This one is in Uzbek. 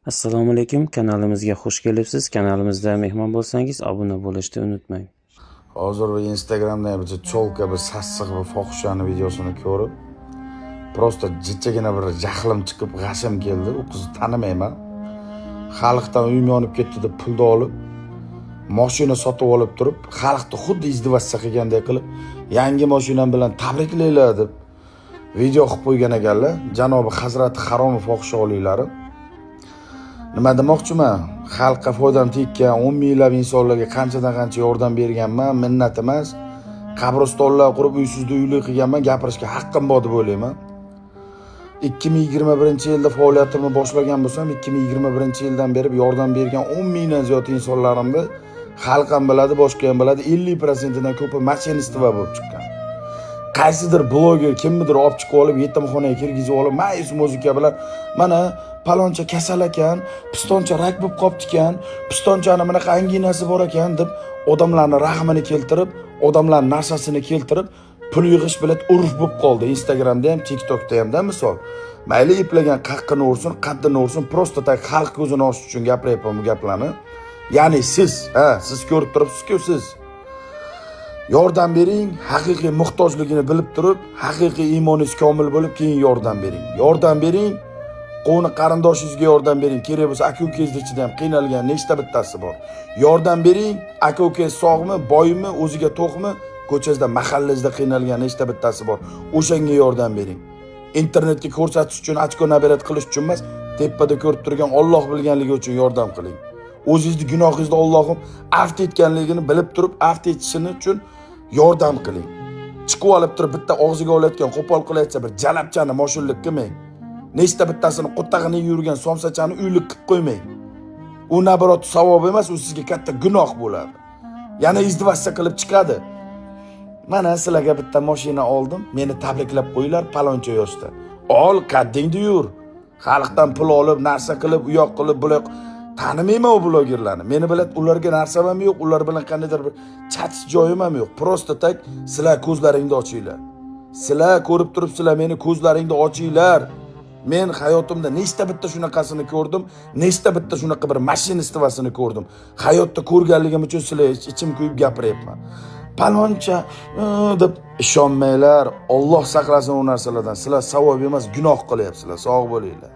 Assalomu alaykum, kanalimizga xush kelibsiz. Kanalimizda mehmon bo'lsangiz, obuna bo'lishni unutmang. Hozir bir Instagramda bir cholka, bir sassiq, bir fohishani videosini ko'rib, просто jichagina bir jahlim chiqib, g'ashim keldi. U qizni tanimayman. Xalqdan uyim yonib ketdi deb pulni olib, mashina sotib olib turib, xalqni xuddi издеваться qilganday qilib, yangi mashinam bilan tabriklanglar deb video qilib qo'ygan ekanlar. Janobi Hazrati haromi fohisha oliylari. Nima demoqchiman? Xalqqa foydam tekkan, 10 minglab insonlarga qanchadan qancha yordam berganman, minnat emas. Qabristonlar qurib, uysizda uyli qilganman, gapirishga haqqim bor deb o'ylayman. 2021-yilda faoliyatimni boshlagan bo'lsam, 2021-yildan beri yordam bergan 10 mingdan ziyod insonlarimni xalq ham biladi, boshqa ham biladi, 50% dan ko'pi mashinistva bo'lib chiqqan. Qaysidir bloger kimnidir olib chiqib olib, yetimxonaga kirgizib olib, ma'yus muzika bilan mana paloncha kasal ekan, pistoncha rak bo'lib qopti ekan, pistonchani bunaqa anginasi bor ekan deb odamlarni rahmini keltirib, odamlarning narsasini keltirib, pul yig'ish bilan urf bo'lib qoldi. Instagramda ham, TikTokda ham-da misol. Mayli eplagan qaqqini ursin, qaddini ursin, просто так xalq ko'zini ochish uchun gapiryapman bu gaplarni. Ya'ni siz, ha, siz ko'rib turibsiz-ku siz. Yordam bering, haqiqiy muhtojligini bilib turib, haqiqiy iymoningiz komil bo'lib keyin yordam bering. Yordam bering, qo'ni qarindoshingizga yordam bering. Kerak bo'lsa aka-ukangizni ichida ham qiynalgan nechta bittasi bor. Yordam bering, aka-ukangiz sog'mi, boymi, o'ziga to'qmi, ko'chasida, mahallangizda qiynalgan nechta bittasi bor. O'shanga yordam bering. Internetga ko'rsatish uchun, ochko набирать qilish uchun emas, tepada ko'rib turgan Alloh bilganligi uchun yordam qiling. O'zingizni gunohingizni Allohim afv etganligini bilib turib, afv etishini uchun yordam qiling. Chiqib olib turib bitta og'ziga olayotgan, qo'pol qilayotsa bir jalabchani moshillik qilmang. Nechta bittasini qo'tag'ini yurgan somsachani uylik qilib qo'ymang. U наоборот savob emas, u sizga katta gunoh bo'ladi. Yana издеваться qilib chiqadi. Mana sizlarga bitta mashina oldim, meni tabriklab qo'yinglar paloncha yoshda. Ol, qaddingda yur. Xalqdan pul olib, narsa qilib, u yoq qilib, bu yoq tanimayman u blogerlarni. Meni bilan ularga narsam ham yo'q, ular bilan qandaydir bir chatish joyim ham yo'q. Просто так sizlar ko'zlaringni ochinglar. Sizlar ko'rib turibsizlar, meni ko'zlaringni ochinglar. Men hayotimda nechta bitta shunaqasini ko'rdim, nechta bitta shunaqa bir mashinistvasini ko'rdim. Hayotda ko'rganligim uchun sizlar ichim kuyib gapiryapman. Paloncha deb ishonmanglar. Alloh saqlasin u narsalardan. Sizlar savob emas, gunoh qilyapsizlar. Sog' bo'linglar.